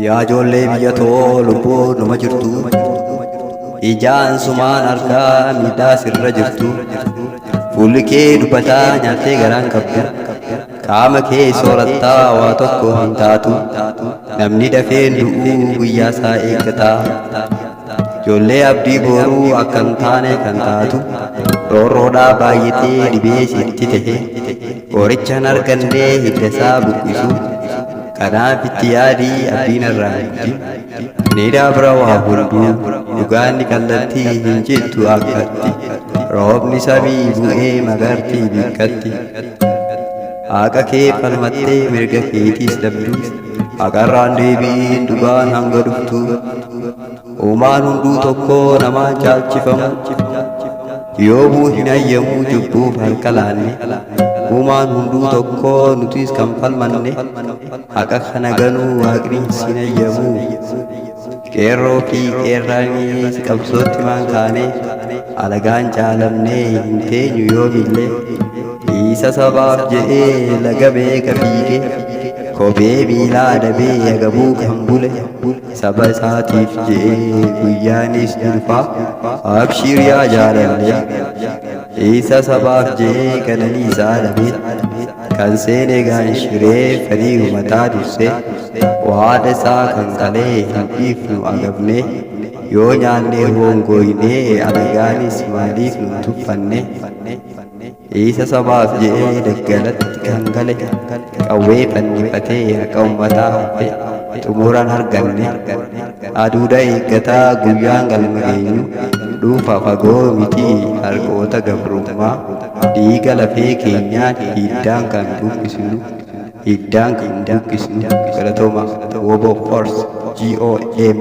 Yaa ijoollee biyya too lubbuu numa jirtu, ijaan sumaan argaa miidhaa sirra jirtu, fuulli kee dubbataa nyaattee garaan qabdu, qaama kee soorattaa waa tokko hin taatu, namni dafeen du'uu guyyaa isaa eeggataa. Ijoollee abdii booruu akka hin taane kan taatu, roorroodhaa baay'atee dhibee sitti tahe, qoricha hin argannee hidda isaa buqqisu. Kanaaf itti yaadii abdiin irraa hin kutin. Ni dabra waa hunduu, dhugaan kallattii hin jittu akkatti. Roobni samii bu'ee magartii bikkatti. Haqa kee falmattee mirga keetiis dhabdu. Haqarraan deebiin dhugaan hanga dhuftu. Uumaan hunduu tokko namaan caalchifamu. Yoomuu hin hayyamuu cubbuuf harka laanne. Uumaan hunduu tokko nutis kan falmanne. Haqa kana ganuu waaqni sin hayyamuu. Qeerroo fi qeerraanis qabsootti maan kaane. Alagaan caalamnee hin teenyu yoomillee. Isa sabaaf jedhee laga meeqa fiige. Kophee miilaa dabee agabuu kan bule. Saba isaatiif je'ee guyyaanis ni dhufa. Abshiir yaa jaalallee. Isa sabaaf je'ee qananii isaa dhabe. Kan seene gaanshiree fedhii uummataa dursee. Waada isaa kan kalee hin dhiifnu agabne. Yoo nyaannee hongoynee alagaanis maaliif nu tuffanne. Isa sabaaf je'ee daggalatti kan gale qawwee fannifatee haqa uummataa hafe xumuraan arganne. Aduudha eeggataa guyyaan galma geenyu dhufa fagoo miti harqoota gabrummaa dhiiga lafee keenyaan hiddaan kan buqqisnu hiddaan kan buqqisnu. Galatooma. Wobo Force GOM.